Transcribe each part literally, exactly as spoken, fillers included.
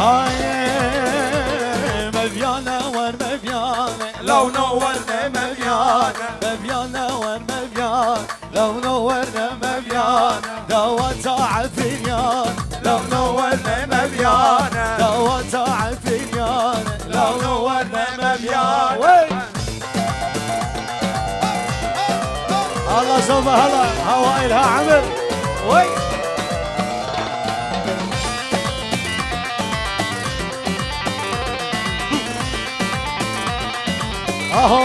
Ay, meviyane wer meviyane, lawno werne meviyane, meviyane wer meviyane, lawno werne meviyane, dawata efiriyane, lawno werne meviyane, dawata efiriyane, lawno werne meviyane. Wey! Allah soba hala, hawa ilha amir. Wey! Aho,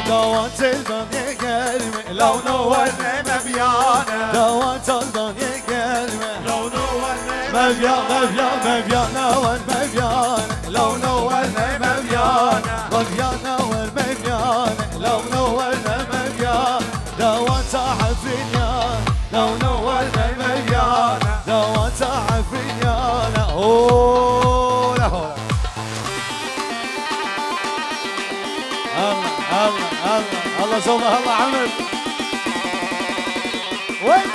dawa teldan yegerim, lawno werne meviyane. Dawa teldan yegerim, lawno werne meviyane, meviyane, meviyane, wer meviyane. Lawno werne meviyane, meviyane, wer meviyane, lawno werne meviyane. Dawa ta efiriyane, lawno werne meviyane, dawa ta efiriyane. Hola, hola. Allah, Allah, Allah. Allah soba, Allah amir. Wey!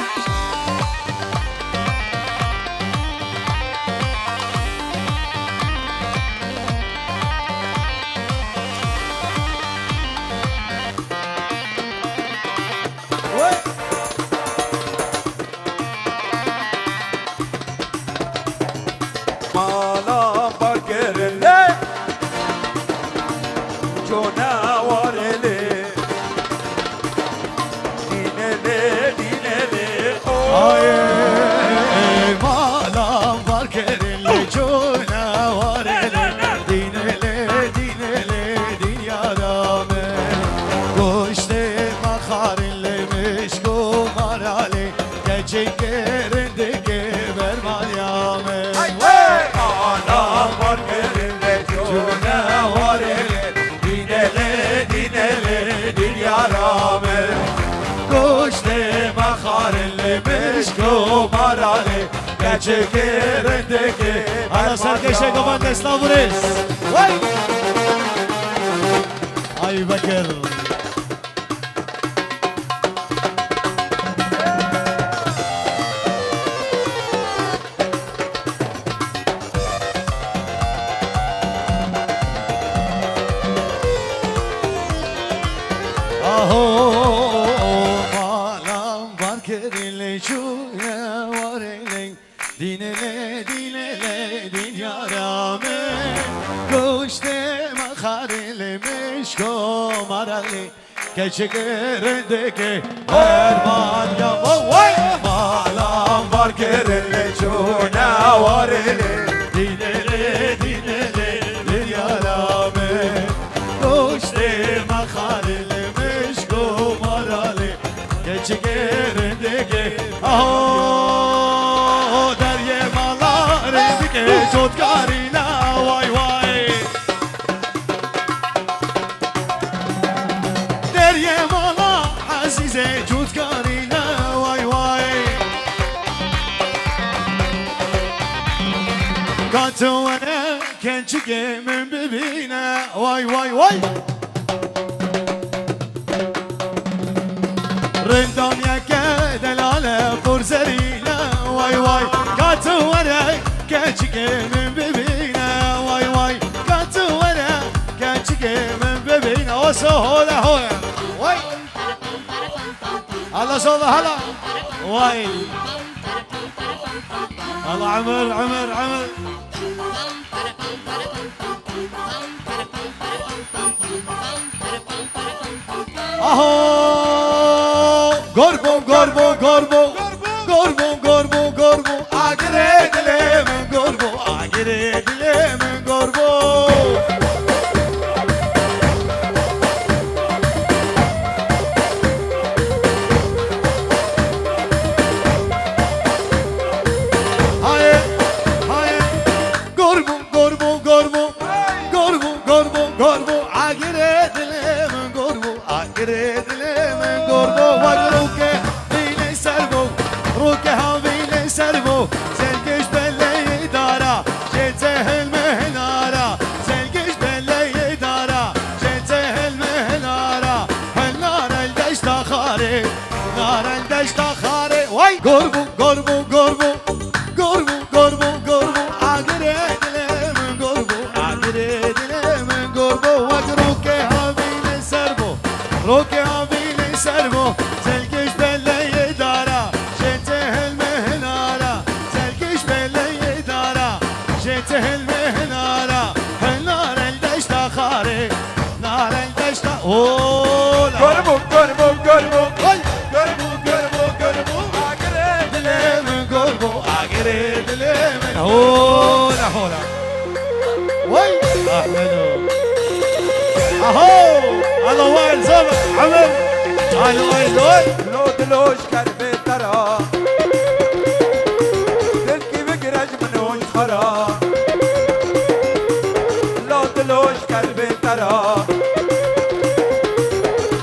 Mala bakirin le, cona warê lê, dîne lê, dîne lê, o. Ay, malam var kerin le, cona warê lê, dîne lê, dîne lê, dîn yara me. Goştê me xarin lê, mişk û maralê, keçikê rindikê bermanya me. Ay, wey! Ana var kerin de cûne warê, dîne lê, dîne lê, dîn yara me. Goştê me xarin lê, mişk û maralê, keçikê rindikê. Hala serkeşe gavan destan vurês. Wey! Ay Bekir. Aho, malam var kerin lê, çûye warê lê. Dîne lê, dîne lê, dîn yara me. Goştê me xarê lê, mişk û maralê. Keçikê rindikê bermanya me. Wey! Malam var kirin lê, çûne warê lê. Dîne lê, dîne lê, dîn yara me. Goştê me xarê lê, mişk û maralê. Keçikê rindikê. Aho, deryê mala rindikê, cotkarî ne, way way. Deryê mala Ezîzê, cotkarî ne, way way. Ka tu were keçikê min bibîne, way way way. Rindam yeke delale qurzerîne, way way. Ka tu were keçikê min bibîne, way way. Ka tu were keçikê min bibîne. Oso hole hole. Way. Allah sola hala. Way. Allah ömür, ömür, ömür. Aho! Gorbo, gorbo, gorbo. Gorbo, gorbo, gorbo. Agirê dilê min gorbo. Agirê dilê min gorbo. Hayê, hayê. Gorbo, gorbo, gorbo. Gorbo, gorbo, gorbo. Agirê dilê min gorbo. Agirê dilê min gorbo. Wek rûke vînê ser bo. Rûke ha vînê ser bo. Zelgêj beleyê dara. Jê cehil mehinara. Zelgêj beleyê dara. Jê cehil mehinara. Hel narel deşta xarê. Narel deşta xarê. Way! Gorbo, gorbo, gorbo. Gorbo, gorbo, gorbo. Agirê Hilmi hinara, hinar el deşta xare, nar el deşta, ola. Görmü, görmü, görmü. Hay. Görmü, görmü, görmü. Agire dilê min görmü, agire dilê min. Hola, hola. Vay, Ahmedo. Aho, alo, vay, zam, Ahmed. Alo, alo. Lo, dilo, şker bê tera. Dilkî bigire ji min û ji xwe re. Lo dilo şker bê te re.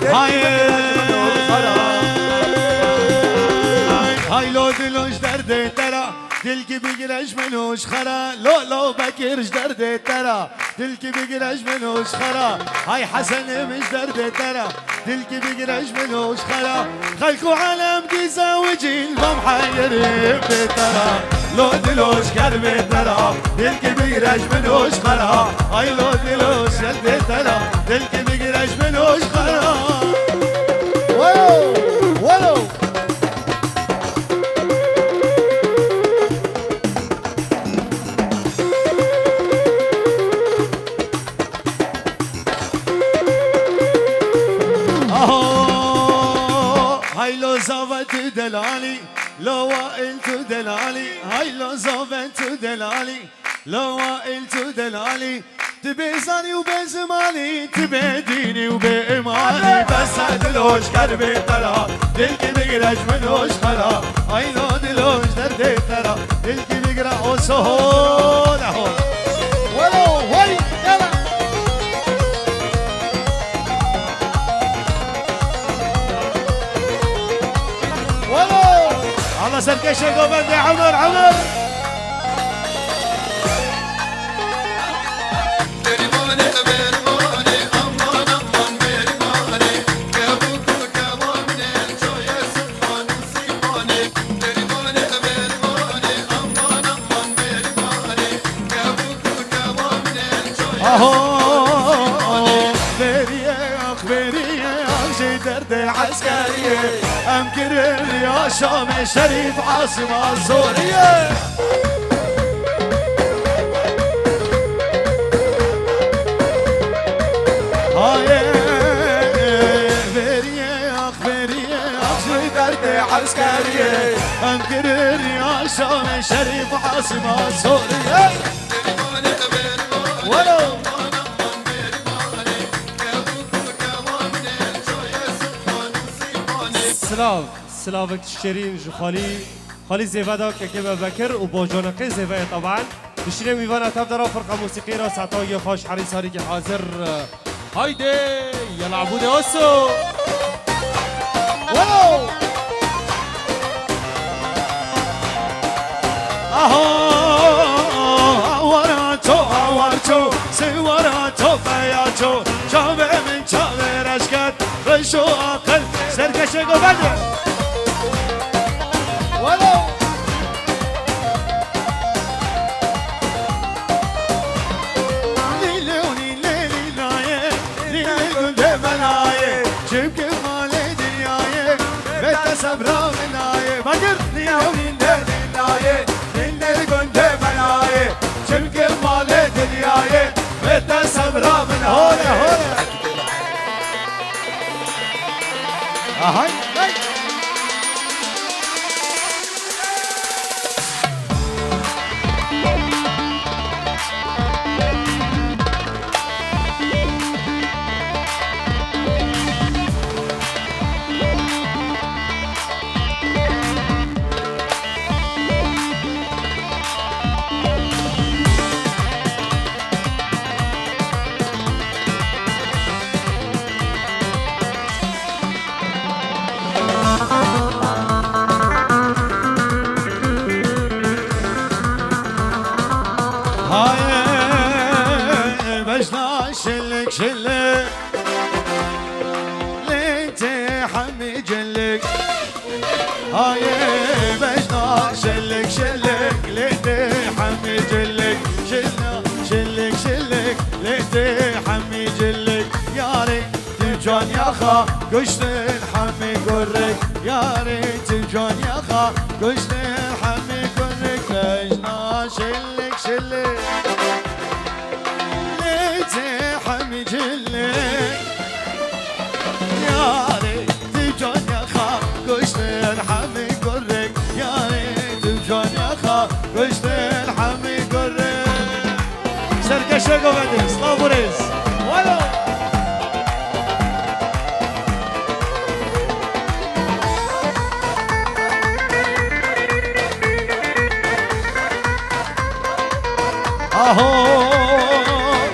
Dilkî bigire ji min û ji xwe re. Hay lo dilo ji derdê te re. Dilkî bigire ji min û ji xwe re. Lo lo Bekir ji derdê te re. Dilkî bigire ji min û ji xwe re. Hay Hesenê min ji derdê te re. Dilkî bigire ji min û ji xwe re. Xelk û alem dî zewicîn, bam heyirî bê te re. Lo dilo ji ker bê te re. Dilkî bigire ji min û ji xwe re. Ay lo dilo ji derdê te re. Dilkî bigire ji min û ji xwe re. Welo, welo. Aho, hay lo zava tu delalî, lo wail tu delalî, hay lo zava tu delalî, lo wail tu delalî. Tu bê zanî û bê zimanî, tu bê dînî û bê îmanî. Bes e dilo ji ker bê te re, dilkî bigire ji min û ji xwe re. Ay lo dilo ji derdê te re, dilkî bigire o soho le hol. Welo, hey, yala. Welo. Allah serkeşê govendê Emer, Emer. Aho, beriye, ax beriye, ax jê derdê eskeriyê. Em kirin ya Şamê Şerîf, Asima Zoriyê. Hayê, beriye, ax beriye, ax jê derdê eskeriyê. Em kirin ya Şamê Şerîf, Asima Zoriyê. Welo. Silav, silavek şêrîn ji xalî, xalî zêve da kekê me Bekir û bojoneqê zêve ye taban. Dişîne mîvana tev de ra firqa musîqî ra seta yê xweş herî sarîkî hazir. Haydi, yala Ebûdê Oso. Welo. Aha, awara ço, awar ço, sêwara ço, feya ço, çavê min çavê reşket, reşo aqil, serkeşê govende. Welo. Lîlê û nîlê nînayê, nîlê gundê me nayê, çimkî malê dinyayê, vê te sebra min nayê. Bagir! Nîlê û nîlê nînayê, nîlê gundê me nayê, çimkî malê dinyayê, vê te sebra min nayê. Hole, hole. Ahay, hey. Hayê bejna şilik şilik, lê tê hemî cilik. Hayê bejna şilik şilik, lê tê hemî cilik. Şilna şilik şilik, lê tê hemî cilik. Yarê tu can yaxa, kuştin hemî gurik. Yarê tu can yaxa, kuştin hemî gurik. Bejna şilik şilik. Govendê, slav û rêz. Walo. Aho,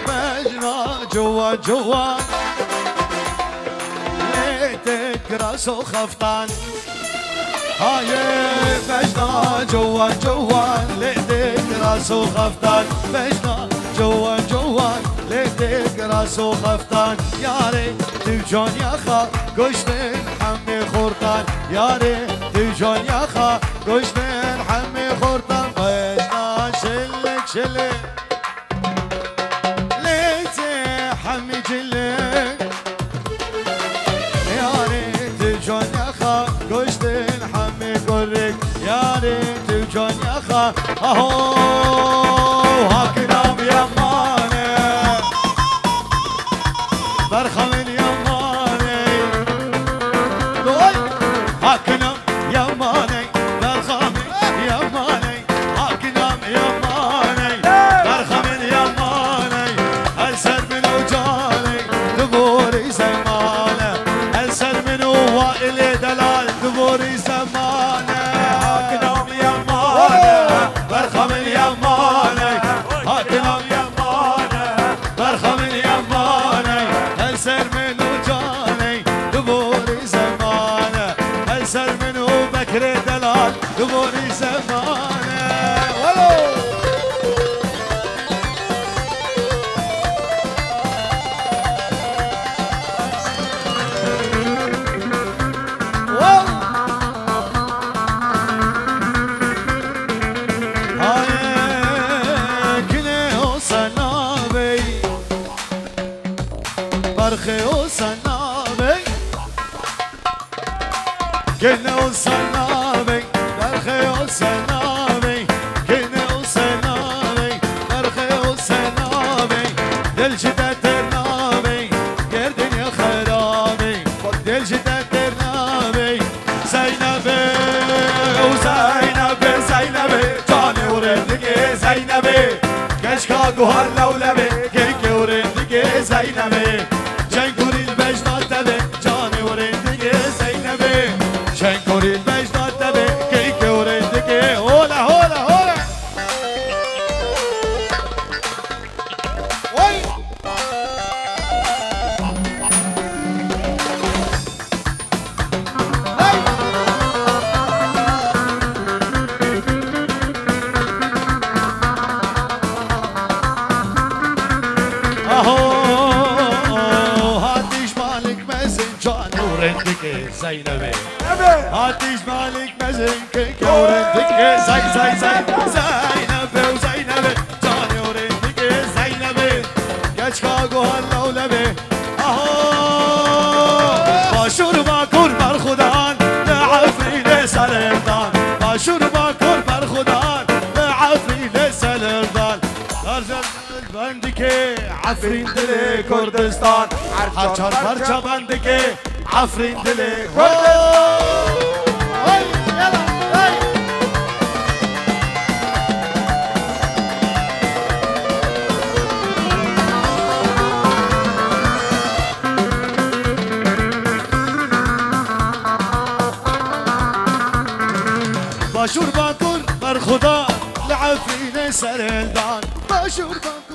bejna ciwan ciwan, lê te kiras û xeftan. Hayê bejna ciwan ciwan, lê te kiras û xeftan. Bejna ciwan ciwan, lê te kiras û xeftan. Yarê tu can yaxa, goştên hemê xortan. Yarê tu can yaxa, goştên hemê xortan. Bejna şilek şilek. Lê te hemî cilê. Yarê tu can yaxa, goştên hemî gorik. Yarê tu can yaxa. Aho, hakinam yamane. Berxemên yamane. Doy, hakinam Yemanê, berxamê, yemanê, hakinam yemanê, berxamên yemanê, her ser min û canê, diborî zemane, her ser min û wailê delal, diborî zemane, hakinam yemanê, berxamên yemanê, hakinam yemanê, berxamên yemanê, her ser min û canê, diborî zemane, her ser min û Bekrê delal, diborî zemane. Welo! Wow! Hayê kinê o senabey, berxê o senabey. Kinê o senabey, berxê o senabey, kinê o senabey, berxê o senabey, dil ji te ternabey, ger dinya xerabey, dil ji te ternabey. Zeynebê, o Zeynebê, Zeynebê, canê û rindikê Zeynebê, keçka guhan lewlebê, keyke û rindikê Zeynebê. Çend kurî li bejna te be, canê û rindikê Zeynebê. Çend kurî li bejna te be, keyke û rindikê. Hola, hola, hola. Oy! Hey! Aho, hatîş malik mezin, canê û rindikê Zeynebê. Hatîş malik mezin, keyke û rindikê Zey-, Zey-, Zey-, Zeynebê û Zeynebê, canê û rindikê Zeynebê. Keçka guhan lewlebê. Aha! Başûr bakur berxudan, li Efrînê serhildan. Başûr bakur berxudan, li Efrînê serhildan. Her ser bendikê Efrîn dilê Kurdistan. Her çar parça bendikê Efrîn dilê Kurdistan. Hey, yala, hey. Başûr bakur berxudan, li Efrînê serhildan. Başûr bakur